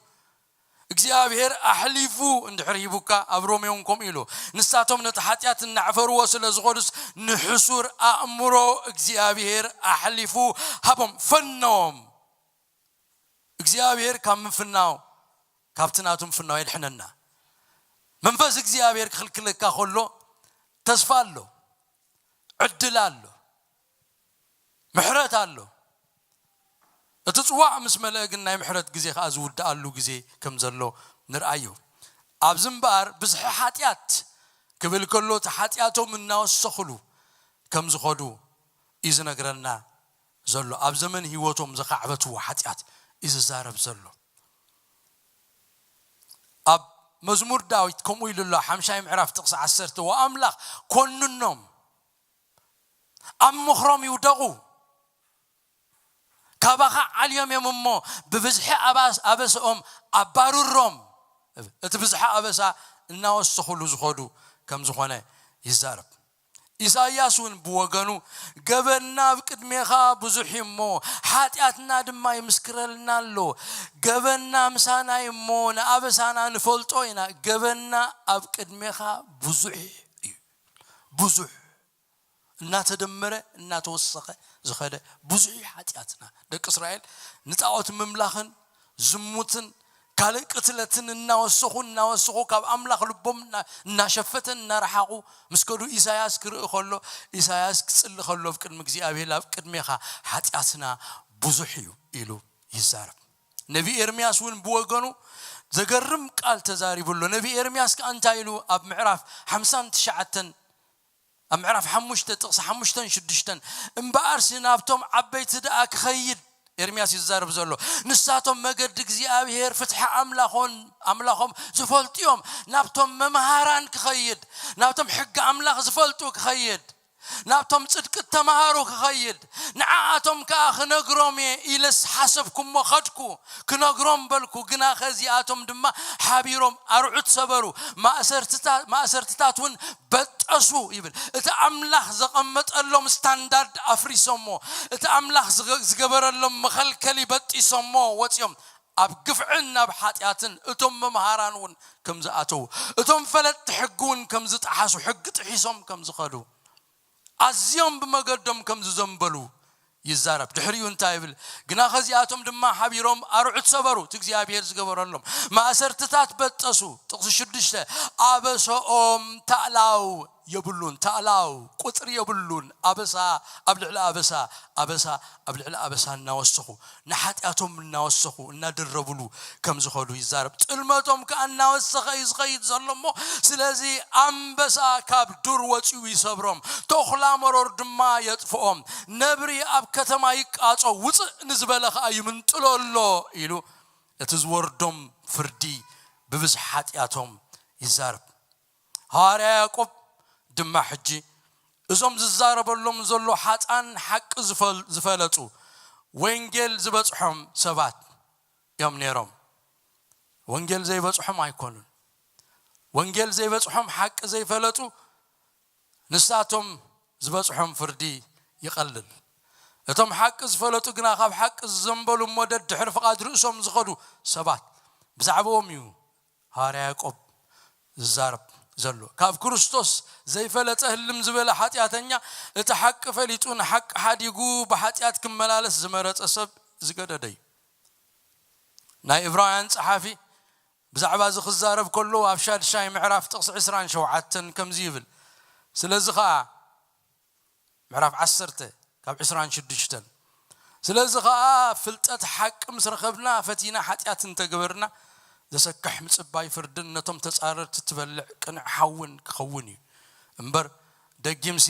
እግዚኣብሔር ኣሕሊፉ እንድሕር ሂቡካ፣ ኣብ ሮሜ እውን ከምኡ ኢሉ። ንሳቶም ነቲ ሓጢኣት እናዕፈርዎ ስለ ዝኾዱስ፣ ንሕሱር ኣእምሮ እግዚኣብሔር ኣሕሊፉ ሃቦም፣ ፈነዎም። እግዚኣብሔር ካብ ምፍናው፣ ካብቲ ናቱ ምፍናው የድሕነና። መንፈስ እግዚኣብሔር ክኽልክለካ ከሎ፣ ተስፋ ኣሎ፣ ዕድል ኣሎ፣ ምሕረት ኣሎ። እቲ ጽዋዕ ምስ መለአ ግን፣ ናይ ምሕረት ግዜ ከኣ ዝውድኣሉ ግዜ ከም ዘሎ ንርኣዮ። ኣብዚ እምበኣር፣ ብዝሒ ሓጢኣት ክብል ከሎ፣ እቲ ሓጢኣቶም እናወሰኹሉ ከም ዝኸዱ እዩ ዝነግረና ዘሎ። ኣብ ዘመን ህይወቶም ዘኻዕበትዎ ሓጢኣት እዩ ዝዛረብ ዘሎ። ኣብ መዝሙር ዳዊት ከምኡ ኢሉ ኣሎ፣ ሓምሻይ ምዕራፍ ጥቕሲ ዓሰርተ፣ "ወኣምላኽ ኮንኖም፣ ኣብ ምኽሮም ይውደቑ፣ ካባኻ ዓልዮም እዮም እሞ፣ ብብዝሒ ኣባስ-፣ ኣበስኦም ኣባርሮም።" እቲ ብዝሒ ኣበሳ እናወሰኹሉ ዝኸዱ ከም ዝኾነ ይዛረብ። ኢሳይያስ እውን ብወገኑ፣ "ገበንና ኣብ ቅድሜኻ ብዙሕ እዩ እሞ፣ ሓጢኣትና ድማ ይምስክረልና ኣሎ። ገበንና ምሳና እዩ እሞ፣ ንኣበሳና ንፈልጦ ኢና። ገበንና ኣብ ቅድሜኻ ብዙሕ እዩ።" ብዙሕ እናተደመረ፣ እናተወሰኸ ዝኸደ ብዙሕ እዩ ሓጢኣትና። ደቂ እስራኤል ንጣዖት ምምላኽን ዝሙትን ካልእ ቅትለትን እናወሰኹ፣ እናወሰኹ፣ ካብ ኣምላኽ ልቦም እና-፣ እናሸፈተ፣ እናረሓቑ ምስ ከዱ፣ ኢሳያስ ክርኢ ከሎ፣ ኢሳያስ ክጽሊ ከሎ፣ ኣብ ቅድሚ እግዚኣብሔር፣ "ኣብ ቅድሜኻ ሓጢኣትና ብዙሕ እዩ" ኢሉ ይዛረብ። ነቢ ኤርምያስ እውን ብወገኑ ዘገርም ቃል ተዛሪቡ ኣሎ። ነቢ ኤርምያስ ከኣ እንታይ ኢሉ? ኣብ ምዕራፍ ሓምሳን ትሽዓተን፣ ኣብ ምዕራፍ ሓሙሽተ ጥቕሲ ሓሙሽተን ሽዱሽተን፣ "እምበኣርሲ ናብቶም ዓበይቲ ደኣ ክኸይድ"፣ ኤርምያስ ይዛረብ ዘሎ፣ "ንሳቶም መገዲ እግዚኣብሔር፣ ፍትሒ ኣምላኾን፣ ኣምላኾም ዝፈልጡ እዮም። ናብቶም መምሃራን ክኸይድ፣ ናብቶም ሕጊ ኣምላኽ ዝፈልጡ ክኸይድ፣ ናብቶም ጽድቂ እተማሃሩ ክኸይድ፣ ንዓኣቶም ከኣ ክነግሮም እየ ኢለስ ሓሰብኩ እሞ ኸድኩ፣ ክነግሮም በልኩ። ግናኸ እዚኣቶም ድማ ሓቢሮም ኣርዑት ሰበሩ፣ ማእሰርትታ-፣ ማእሰርትታት እውን በጠሱ" ይብል። እቲ ኣምላኽ ዘቐመጠሎም ስታንዳርድ ኣፍሪሶሞ፣ እቲ ኣምላኽ ዝገ-፣ ዝገበረሎም መኸልከሊ በጢሶሞ ወጺኦም። ኣብ ግፍዕን ናብ ሓጢኣትን እቶም መምሃራን እውን ከም ዝኣተዉ፣ እቶም ፈለጥቲ ሕጊ እውን ከም ዝጠሓሱ፣ ሕጊ ጥሒሶም ከም ዝኸዱ፣ ኣዝዮም ብመገዶም ከም ዝዘንበሉ ይዛረብ። ድሕሪኡ እንታይ ይብል? "ግናኸ እዚኣቶም ድማ ሓቢሮም ኣርዑት ሰበሩ፣ እቲ እግዚኣብሔር ዝገበረሎም ማእሰርትታት በጠሱ።" ጥቕሲ ሽዱሽተ፣ "ኣበሰኦም ታእላው የብሉን፣ ታእላው ቁጽሪ የብሉን፣ ኣበሳ ኣብ ልዕሊ ኣበሳ፣ ኣበሳ ኣብ ልዕሊ ኣበሳ እናወሰኹ፣ ንሓጢኣቶም እናወሰኹ፣ እናደረብሉ ከም ዝኸዱ ይዛረብ። ጥልመቶም ከኣ እናወሰኸ እዩ ዝኸይድ ዘሎ እሞ፣ ስለዚ ኣንበሳ ካብ ዱር ወጺኡ ይሰብሮም፣ ተኹላ መሮር ድማ የጥፍኦም፣ ነብሪ ኣብ ከተማ ይቃጾ፣ ውጽእ ንዝበለ ከኣ ይምንጥሎ ኣሎ" ኢሉ እቲ ዝወርዶም ፍርዲ ብብዝሒ ሓጢኣቶም ይዛረብ። ሃዋርያ ያዕቆብ ድማ ሕጂ፣ እዞም ዝዛረበሎም ዘሎ ሓጻን ሓቂ ዝፈል-፣ ዝፈለጡ፣ ወንጌል ዝበጽሖም ሰባት እዮም ነይሮም። ወንጌል ዘይበጽሖም ኣይኮኑን። ወንጌል ዘይበጽሖም፣ ሓቂ ዘይፈለጡ፣ ንሳቶም ዝበጽሖም ፍርዲ ይቐልል። እቶም ሓቂ ዝፈለጡ ግና፣ ካብ ሓቂ ዝዘንበሉ እሞ ደድሕሪ ፍቓድ ርእሶም ዝኸዱ ሰባት፣ ብዛዕባኦም እዩ ሃዋርያ ያዕቆብ ዝዛረብ ዘሎ። ካብ ክርስቶስ ዘይፈለጠ ህልም ዝበለ ሓጢኣተኛ፣ እቲ ሓቂ ፈሊጡ ንሓቂ ሓዲጉ ብሓጢኣት ክመላለስ ዝመረጸ ሰብ ዝገደደ እዩ። ናይ ዕብራውያን ጸሓፊ ብዛዕባ እዚ ክዛረብ ከሎ፣ ኣብ ሻድሻይ ምዕራፍ ጥቕሲ ዕስራን ሸውዓተን ከምዚ ይብል፣ "ስለዚ ኸኣ" ምዕራፍ ዓሰርተ ካብ ዕስራን ሽዱሽተን፣ "ስለዚ ኸኣ ፍልጠት ሓቂ ምስ ረኸብና፣ ፈቲና ሓጢኣት እንተገበርና፣ ዘሰክሕ ምጽባይ ፍርድን ነቶም ተጻረርቲ ትበልዕ ቅንዕ ሓውን ክኸውን እዩ። እምበር ደጊምሲ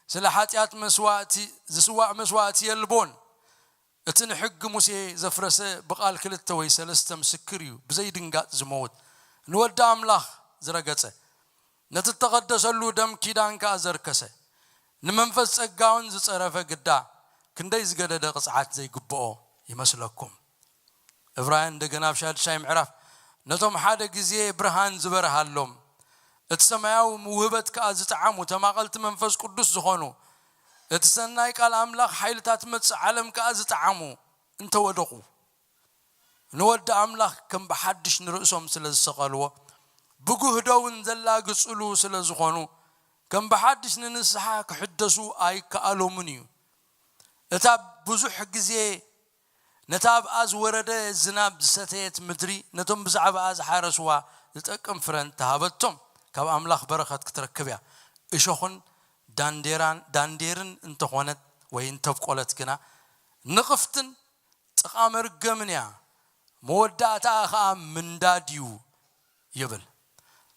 ስለ ሓጢኣት መስዋእቲ፣ ዝስዋእ መስዋእቲ የልቦን። እቲ ንሕጊ ሙሴ ዘፍረሰ ብቓል ክልተ ወይ ሰለስተ ምስክር እዩ ብዘይድንጋጽ ዝመውት፣ ንወዲ ኣምላኽ ዝረገጸ፣ ነቲ እተቐደሰሉ ደም ኪዳን ከኣ ዘርከሰ፣ ንመንፈስ ጸጋውን ዝጸረፈ ግዳ ክንደይ ዝገደደ ቅጽዓት ዘይግብኦ ይመስለኩም?" ዕብራውያን እንደገና ኣብ ሻድሻይ ምዕራፍ፣ "ነቶም ሓደ ግዜ ብርሃን ዝበርሃሎም፣ እቲ ሰማያዊ ምውህበት ከኣ ዝጠዓሙ፣ ተማቐልቲ መንፈስ ቅዱስ ዝኾኑ፣ እቲ ሰናይ ቃል ኣምላኽ ሓይልታት መጽእ ዓለም ከኣ ዝጠዓሙ እንተወደቑ፣ ንወዲ ኣምላኽ ከም ብሓድሽ ንርእሶም ስለ ዝሰቐልዎ፣ ብጉህዶ እውን ዘላግጽሉ ስለ ዝኾኑ፣ ከም ብሓድሽ ንንስሓ ክሕደሱ ኣይከኣሎምን እዩ። እታ ብዙሕ ግዜ ነታ ኣብኣ ዝወረደ ዝናብ ዝሰተየት ምድሪ፣ ነቶም ብዛዕባኣ ዝሓረስዋ ዝጠቅም ፍረ እንተሃበቶም፣ ካብ ኣምላኽ በረኸት ክትረክብ እያ። እሾኽን ዳንዴራን፣ ዳንዴርን እንተኾነት ወይ እንተብቆለት ግና፣ ንቕፍትን ጥቓ መርገምን እያ፣ መወዳእታኣ ኸኣ ምንዳድ እዩ ይብል።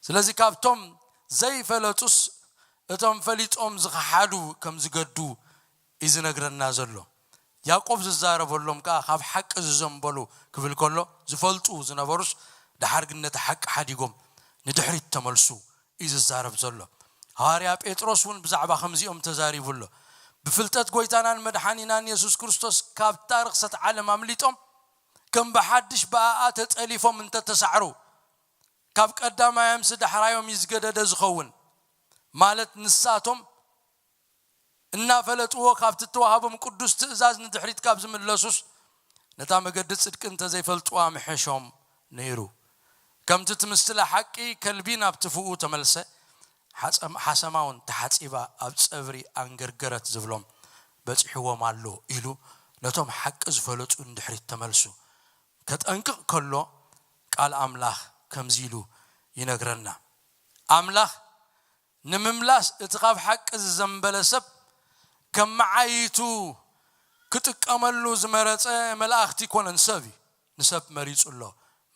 ስለዚ ካብቶም ዘይፈለጡስ እቶም ፈሊጦም ዝኸሓዱ ከም ዝገዱ እዩ ዝነግረና ዘሎ። ያዕቆብ ዝዛረበሎም ከኣ ካብ ሓቂ ዝዘንበሉ ክብል ከሎ፣ ዝፈልጡ ዝነበሩስ ደሓር ግን ነቲ ሓቂ ሓዲጎም ንድሕሪት ተመልሱ እዩ ዝዛረብ ዘሎ። ሃዋርያ ጴጥሮስ እውን ብዛዕባ ከምዚኦም ተዛሪቡ ኣሎ። ብፍልጠት ጐይታናን መድሓኒናን የሱስ ክርስቶስ ካብታ ርኽሰት ዓለም ኣምሊጦም ከም ብሓድሽ ብኣኣ ተጠሊፎም እንተተሳዕሩ፣ ካብ ቀዳማዮምሲ ዳሕራዮም እዩ ዝገደደ ዝኸውን። ማለት ንሳቶም እናፈለጥዎ ካብቲ እተዋህቦም ቅዱስ ትእዛዝ ንድሕሪት ካብ ዝምለሱስ፣ ነታ መገዲ ጽድቂ እንተ ዘይፈልጥዋ ምሐሾም ነይሩ። ከምቲ ትምስላ ሓቂ ከልቢ ናብ ትፍኡ ተመልሰ፣ ሓሰም-፣ ሓሰማ እውን ተሓጺባ ኣብ ጸብሪ ኣንገርገረት ዝብሎም በጺሕዎም ኣሎ ኢሉ ነቶም ሓቂ ዝፈለጡ ንድሕሪት ተመልሱ ከጠንቅቕ ከሎ ቃል ኣምላኽ ከምዚ ኢሉ ይነግረና። ኣምላኽ ንምምላስ እቲ ካብ ሓቂ ዝዘንበለ ሰብ ከም መዓይቱ ክጥቀመሉ ዝመረጸ መላእኽቲ ኣይኮነን፣ ሰብ እዩ። ንሰብ መሪጹ ኣሎ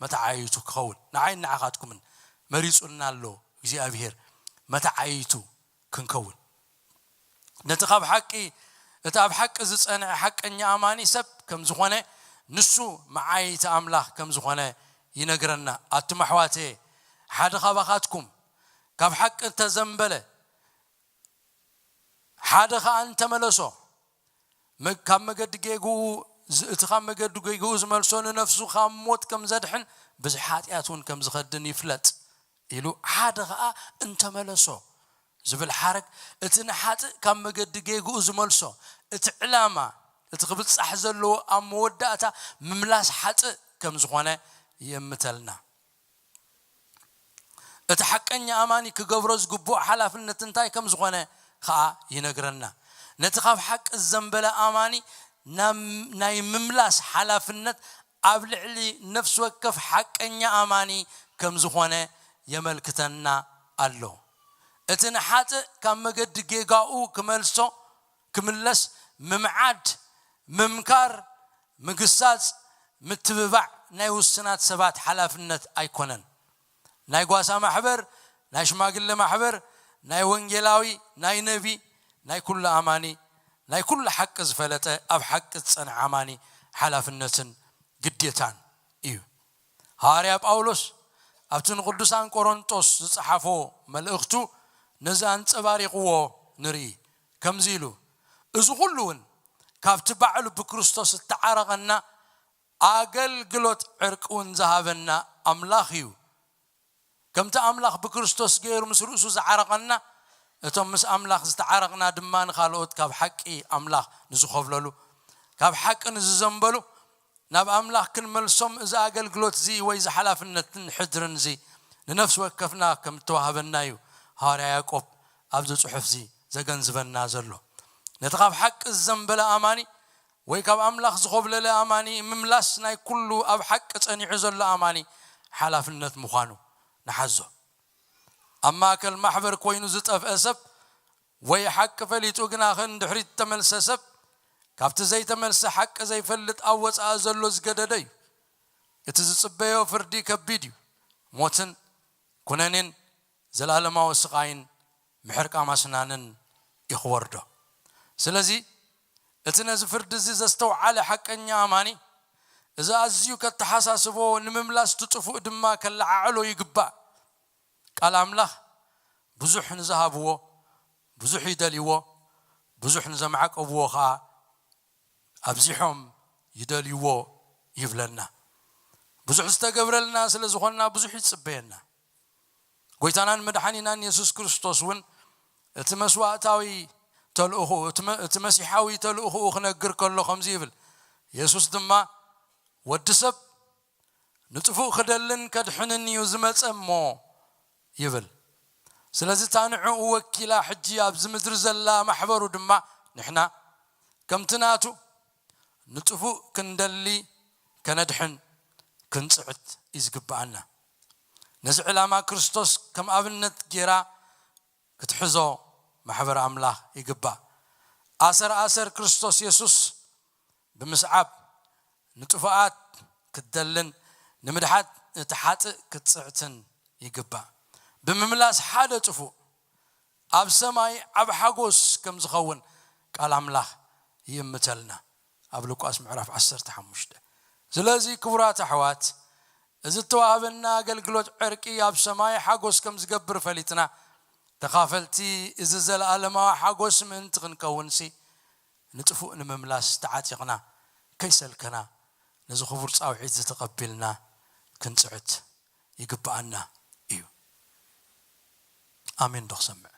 መተዓይቱ ክኸውን። ንዓይን ንዓኻትኩምን መሪጹና ኣሎ እግዚኣብሔር መተዓይቱ ክንከውን። ነቲ ካብ ሓቂ፣ እቲ ኣብ ሓቂ ዝጸንዐ ሓቀኛ ኣማኒ ሰብ ከም ዝኾነ፣ ንሱ መዓይቲ ኣምላኽ ከም ዝኾነ ይነግረና። ኣቱም ኣሕዋተየ፣ ሓደ ካባኻትኩም ካብ ሓቂ እንተዘንበለ፣ ሓደ ኸኣ እንተመለሶ፣ መ-፣ ካብ መገዲ ጌግኡ ዝ-፣ እቲ ካብ መገዲ ጌግኡ ዝመልሶ ንነፍሱ ካብ ሞት ከም ዘድሕን ብዝሒ ሓጢኣት እውን ከም ዝኸድን ይፍለጥ ኢሉ፣ ሓደ ኸኣ እንተመለሶ ዝብል ሓረግ፣ እቲ ንሓጥእ ካብ መገዲ ጌግኡ ዝመልሶ፣ እቲ ዕላማ፣ እቲ ክብጻሕ ዘለዎ ኣብ መወዳእታ ምምላስ ሓጥእ ከም ዝኾነ ይእምተልና። እቲ ሓቀኛ ኣማኒ ክገብሮ ዝግብኦ ሓላፍነት እንታይ ከም ዝኾነ ኸኣ ይነግረና። ነቲ ካብ ሓቂ ዝዘንበለ ኣማኒ ናብ፣ ናይ ምምላስ ሓላፍነት ኣብ ልዕሊ ነፍሲ ወከፍ ሓቀኛ ኣማኒ ከም ዝኾነ የመልክተና ኣሎ። እቲ ንሓጥእ ካብ መገዲ ጌጋኡ ክመልሶ፣ ክምለስ፣ ምምዓድ፣ ምምካር፣ ምግሳጽ፣ ምትብባዕ ናይ ውስናት ሰባት ሓላፍነት ኣይኮነን። ናይ ጓሳ ማሕበር፣ ናይ ሽማግለ ማሕበር፣ ናይ ወንጌላዊ፣ ናይ ነቢ፣ ናይ ኩሉ ኣማኒ፣ ናይ ኩሉ ሓቂ ዝፈለጠ፣ ኣብ ሓቂ ዝጸንዐ ኣማኒ ሓላፍነትን ግዴታን እዩ። ሃዋርያ ጳውሎስ ኣብቲ ንቅዱሳን ቆሮንጦስ ዝጸሓፎ መልእኽቱ ነዚ ኣንጸባሪቕዎ ንርኢ። ከምዚ ኢሉ፣ እዚ ኩሉ እውን ካብቲ ባዕሉ ብክርስቶስ እተዓረቐና ኣገልግሎት ዕርቂ እውን ዝሃበና ኣምላኽ እዩ። ከምቲ ኣምላኽ ብክርስቶስ ገይሩ ምስ ርእሱ ዝዓረቐና፣ እቶም ምስ ኣምላኽ ዝተዓረቕና ድማ ንኻልኦት ካብ ሓቂ ኣምላኽ ንዝኾብለሉ፣ ካብ ሓቂ ንዝዘንበሉ፣ ናብ ኣምላኽ ክንመልሶም እዚ ኣገልግሎት እዚ ወይ እዚ ሓላፍነትን ሕድርን እዚ ንነፍሲ ወከፍና ከም እተዋህበና እዩ ሃዋርያ ያዕቆብ ኣብዚ ጽሑፍ እዚ ዘገንዝበና ዘሎ። ነቲ ካብ ሓቂ ዝዘንበለ ኣማኒ ወይ ካብ ኣምላኽ ዝኾብለለ ኣማኒ ምምላስ ናይ ኩሉ ኣብ ሓቂ ጸኒዑ ዘሎ ኣማኒ ሓላፍነት ምዃኑ ንሓዞ። ኣብ ማእከል ማሕበር ኮይኑ ዝጠፍአ ሰብ ወይ ሓቂ ፈሊጡ ግና ንድሕሪት ተመልሰ ሰብ፣ ካብቲ ዘይተመልሰ ሓቂ ዘይፈልጥ ኣብ ወጻኢ ዘሎ ዝገደደ እዩ። እቲ ዝጽበዮ ፍርዲ ከቢድ እዩ። ሞትን ኩነኔን ዘለኣለማዊ ስቓይን ምሕርቃም ኣስናንን እዩ ክወርዶ። ስለዚ እቲ ነዚ ፍርዲ እዚ ዘስተውዓለ ሓቀኛ ኣማኒ፣ እዚ ኣዝዩ ከተሓሳስቦ፣ ንምምላስ እቲ ጥፉእ ድማ ከለዓዕሎ ይግባእ። ቃል ኣምላኽ፣ ብዙሕ ንዝሃብዎ ብዙሕ ይደልይዎ፣ ብዙሕ ንዘማዕቀብዎ ኸኣ ኣብዚሖም ይደልይዎ ይብለና። ብዙሕ ዝተገብረልና ስለ ዝኾንና ብዙሕ ይጽበየና። ጎይታናን መድሓኒናን የሱስ ክርስቶስ እውን እቲ መስዋእታዊ ተልእኹ እቲ መ- እቲ መሲሓዊ ተልእኹኡ ክነግር ከሎ ከምዚ ይብል። የሱስ ድማ ወዲ ሰብ ንጥፉእ ክደልን ከድሕንን እዩ ዝመጸ እሞ ይብል። ስለዚ እታ ንዕኡ ወኪላ ሕጂ ኣብዚ ምድሪ ዘላ ማሕበሩ ድማ ንሕና ከምቲ ናቱ ንጥፉእ ክንደሊ ከነድሕን ክንጽዕት እዩ ዝግብኣና። ነዚ ዕላማ ክርስቶስ ከም ኣብነት ጌራ ክትሕዞ ማሕበር ኣምላኽ ይግባእ። ኣሰር ኣሰር ክርስቶስ የሱስ ብምስዓብ ንጥፉኣት ክትደልን ንምድሓት እቲ ሓጥእ ክትጽዕትን ይግባእ። ብምምላስ ሓደ ጥፉእ ኣብ ሰማይ ዓብ ሓጎስ ከም ዝኸውን ቃል ኣምላኽ ይእምተልና ኣብ ሉቃስ ምዕራፍ ዓሰርተ ሓሙሽተ። ስለዚ ክቡራት ኣሕዋት፣ እዚ እተዋህበና ኣገልግሎት ዕርቂ ኣብ ሰማይ ሓጎስ ከም ዝገብር ፈሊጥና ተኻፈልቲ እዚ ዘለኣለማዊ ሓጎስ ምእንቲ ክንከውንሲ ንጥፉእ ንምምላስ ተዓጢቕና ከይሰልከና ነዚ ክቡር ጻውዒት ዝተቐቢልና ክንጽዕት ይግብኣና እዩ። ኣሜን ዶ ክሰምዕ?